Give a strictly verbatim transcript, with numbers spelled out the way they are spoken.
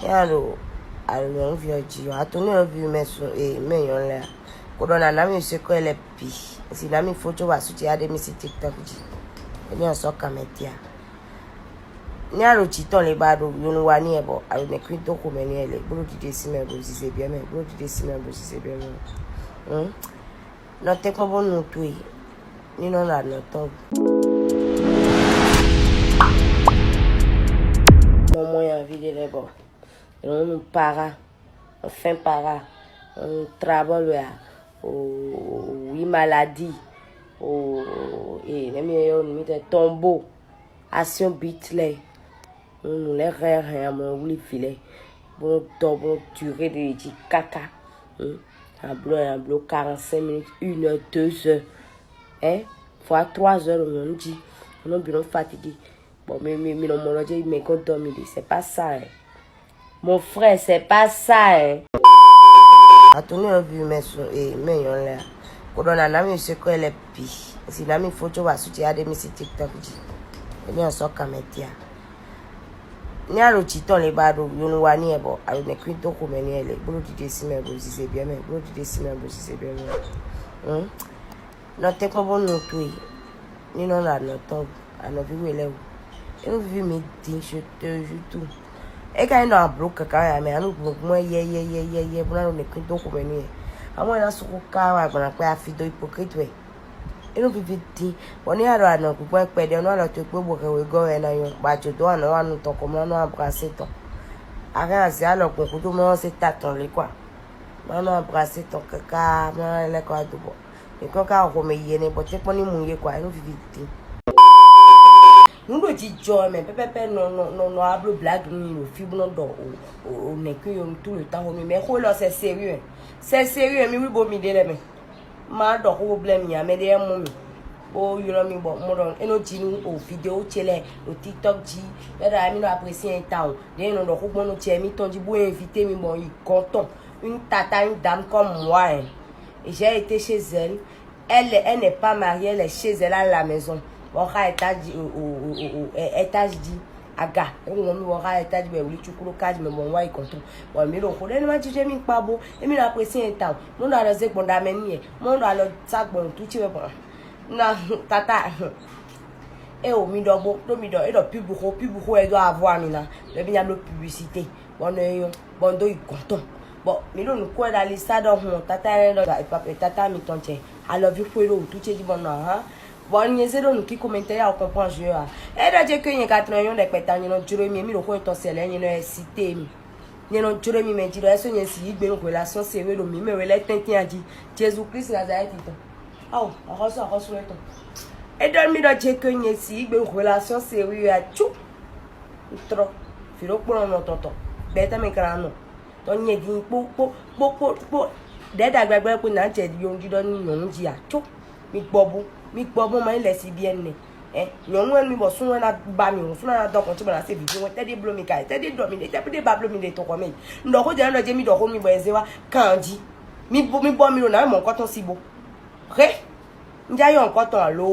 Yá ɖo alɔ̌nví ɔ́ jí ɔ́, ato ní ɔ́ ví mɛ sun e mɛ nyɔ̌ lɛ́ɛ. Kó ɖɔ nǎ ná mì sekɔ́ lɛ́ɛ bǐ. Si ná mì fó có wá sú ce aɖe mì sí TikTok jí. Émi ɔ́ sɔ́ kan mɛ tia. Ní a ɖo jǐ tɔn le ba ɖo yonu wa ní ɛ bɔ a ɖo nɛ̌ kwín dó xomɛ ní ɛ lě, bó ɖo ɖiɖe sí mɛ ɖo zize biɛ mɛ, bó ɖo ɖiɖe sí mɛ ɖo zize biɛ mɛ. Hǔn nɔ tɛ́nkpɔ́n bó nu towe ní nɔ ɖo anɔ̌ tɔn. Mɔ mɔ nyaví ɖé lɛ́ɛ bɔ è nɔ nu para, enfin para, un trabɔlu ya, o oui maladie, o e nɛmi yɔ nu mi tɛ tombeau, action beat lɛ, nu lɛ hɛn hɛn amɔ wuli vi lɛ, bó dɔ bó duré ɖe jí kaka. Hmm. Ablo ablo quarante-cinq minutes, une heure, deux heures, hein, fois trois heures le monde dit, non bi non fatigué. Bon, mais mais mais non mon dieu mais qu'on dormi, c'est pas ça, hein. Mon frère, c'est pas ça, hein. Ato ní ɔ́ ví mɛ sun e mɛ nyɔ̌ lɛ́ɛ. Kó ɖɔ nǎ ná mì sekɔ́ lɛ́ɛ bǐ. Si ná mì fó có wá sú ce aɖe mì sí TikTok jí. Émi ɔ́ sɔ́ kan mɛ tia. Ní a ɖo jǐ tɔn le ba ɖo yonu wa ní ɛ bɔ a ɖo nɛ̌ kwín dó xomɛ ní ɛ lě, bó ɖo ɖiɖe sí mɛ ɖo zize biɛ mɛ, bó ɖo ɖiɖe sí mɛ ɖo zize biɛ mɛ. Hǔn nɔ tɛ́nkpɔ́n bó nu towe ní nɔ ɖo anɔ̌ tɔn anɔ̌ví we lɛ́ɛ wú. É nɔ víví mǐ din, je te jure tout. É ka nyí ɖɔ a blǒ kɛkɛ wɛ ǎ mɛ, a nǔ gbɔngbɔn yɛyɛyɛyɛ bó ná ɖo nɛ̌ kwín dó xomɛ ní ɛ. Amɔ̌ é ná sixú ká wá gbɔn akpɛ afi dó hypocrite wɛ. É nɔ víví dín, bɔ ní a ɖo anɔ̌ gbígbɔ́n kpɛɖé ɔ́, nú alɔ towe kpé bo hɛn wegɔ́ wɛ é ná nyɔ́, bɔ a jǒ dó anɔ̌ wa nu tɔn kɔ mlɔ́ nú a brasé tɔn. A hɛn azě alɔ gbɔn gúdo mlɔ́ se ta tɔn lě kwa. Mlɔ́ nú a brasé tɔn káká mlɔ́ lɛ́ kɔ wá dó bɔ. Mǐ kɔn ka xo mɛ yi ɛnɛ bɔ tɛ́nkpɔ́n ní mu yé kwa, é nɔ víví dín. Nǔ ɖo jijɔ mɛ pɛpɛpɛ nɔ nɔ nɔ nɔ a bló blague nú mi ɖo fí bó nɔ ɖɔ o o o nɛ̌ kú yɔ tout le temps xo mi mɛ xó élɔ́ c'est sérieux, c'est sérieux, mi wlí bo mi ɖe lɛ mɛ. Ma ɖɔ xó bó blɛ́ mi ǎ, mɛ ɖé wɛ mɔ mi bó ylɔ́ mi bɔ mɔ ɖɔ é nɔ jí nú o vidéo ce lɛ́ɛ ɖo TikTok jí, bɔ é ɖɔ émi nɔ apprécier ɛ tawun, ɖěe nɔ ɖɔ xó gbɔn nú ce émi tɔn jí bó invité mi bɔ yi gɔ̌n tɔn, une tata, une dame comme moi, hein. J'ai été chez elle, elle, elle n'est pas mariée, elle est chez elle à la maison. Bɔ xa étage, o o o o o étage jí. Aga, é ŋlɔ́ mì bɔ xa étage bɔ è wlí cukú ɖo cage mɛ bɔ un wá yi gɔ̌n tɔn. Bɔ mǐ ɖo xó ɖé ní ma jijɛ mì kpa bó, émi nɔ apprécier ɛ tawun. Mɔ ɖo alɔ zé gbɔn ɖa mɛ n'i yɛ, mɔ ɖo alɔ sá gbɔn nǔtú ce wɛ gbɔn. Na tata, é o mi ɖɔ bó ɖó mi ɖɔ é ɖɔ pub xó, pub xó wɛ dó avɔ ami ná, bɔ émi nya bló publicité, bɔ nɔ é nyɔ́, bɔ un dó yi gɔ̌n tɔn. Bɔ mǐ ɖo nǔ kó wɛ ɖo ali sá ɖɔhun ɔ́, tata énɛ́ ɖɔ papa tata mitɔn jɛ alɔví xwé ɖo wǔtú ce jí bɔ nɔ ahán. Bɔ nyɛ zé ɖo nǔkíko mɛ tɛ́ ya o kɔnpɔn jǔ ɔ́ ǎ. É ɖɔ jɛ ké nyɛ ka tlɔ́n nyɔ́ ɖɛkpɛ ta, nyɛ nɔ jló mi, mǐ ɖo xó tɔn sɛ lɛ́ɛ, nyɛ nɔ ɛ sité mi. Nyɛ nɔ jló mi mɛ jí ɖɔ é sɔ́ nyɛ si yí gbe nú hwelásɔ́n se wé ɖo mǐ mɛ wé lɛ́ɛ tɛ́ntin a jí. Jezu Klísu Nazalɛ́ti tɔn. Ao, axɔ́sú axɔ́sú lɛ́ɛ tɔn. É ɖɔ mì ɖɔ jɛ ké nyɛ si yí gbe nú hwelásɔ́n se wé a cú. Un trɔ́. Vǐ ɖokpónɔ nɔ tɔn tɔn. Gbɛtɔ́ mɛ ka ná nɔ. Tɔ nyɛ din kpó kpó kpó kpó kpó ɖɛ̌ ɖagbe agbɛ́ kpó nǎ jɛ yonɖiɖɔ nú nyɔ̌nu jí ǎ có. Mi gbɔ bú, mi gbɔ bú ma nyí lɛ̌ sí biɛ nɛ. Ɛ nyɔ̌nu wɛ nú mi bɔ súnnu wɛ ná ba mi hǔn, súnnu ná dɔn kɔn cóbɔ ná se vǐ fún wɛ tɛ́ɖí bló mi ka tɛ́ɖí ɖɔ mi ɖe tɛ́ɖí ba bló mi ɖe tɔxɔ mɛ yi. Un ɖɔ xó jɛ nɔ ɖɔ jɛ mi ɖɔ xó nú mi bɔ ɛ zé wá kan jí. Mi bɔ mi bɔ mi ɖo nǎ mɔ nukɔn tɔn sí bo. Hé, un já yɔ nukɔn tɔn alo.